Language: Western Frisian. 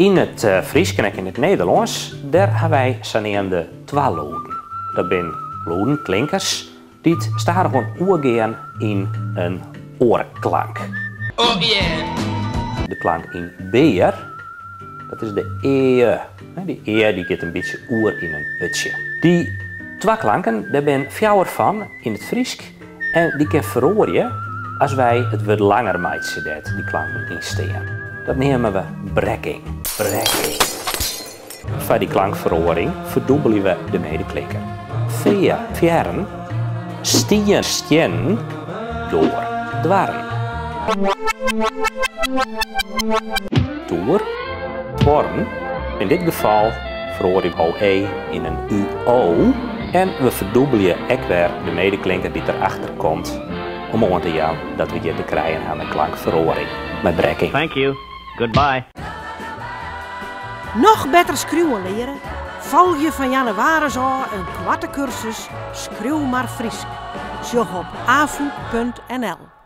Yn it Frysk en ek yn it Nederlânsk, dêr ha wy saneamde twalûden. Dat binne lûden, klinkers, dy't stadichoan oergean yn in oare klank. Oh yeah! De klank yn bear, dat is de ea. Dy ea dy giet in bytsje oer yn in utsje. Dy twaklanken, dêr binne fjouwer fan yn it Frysk en dy kin feroarje as wy it wurd langer meitsje dêr't dy klanken yn stean. Dat neame we brekking. Brekking. Foar dy klankferoaring ferdûbelje we de medeklinker. Fea, fearren, stien, stiennen, doar, doarren. Toer, tuorren. Yn dit gefal feroarje we OE yn in UO en we ferdûbelje ek wer de medeklinker dy't derachter komt om oan te jaan dat we hjir te krijen ha mei klankferoaring, mei brekking. Thank you. Goodbye. Noch better skriuwen leare? Folgje fan jannewaris ôf in koarte kursus Skriuw mar Frysk. Sjoch op afûk.nl.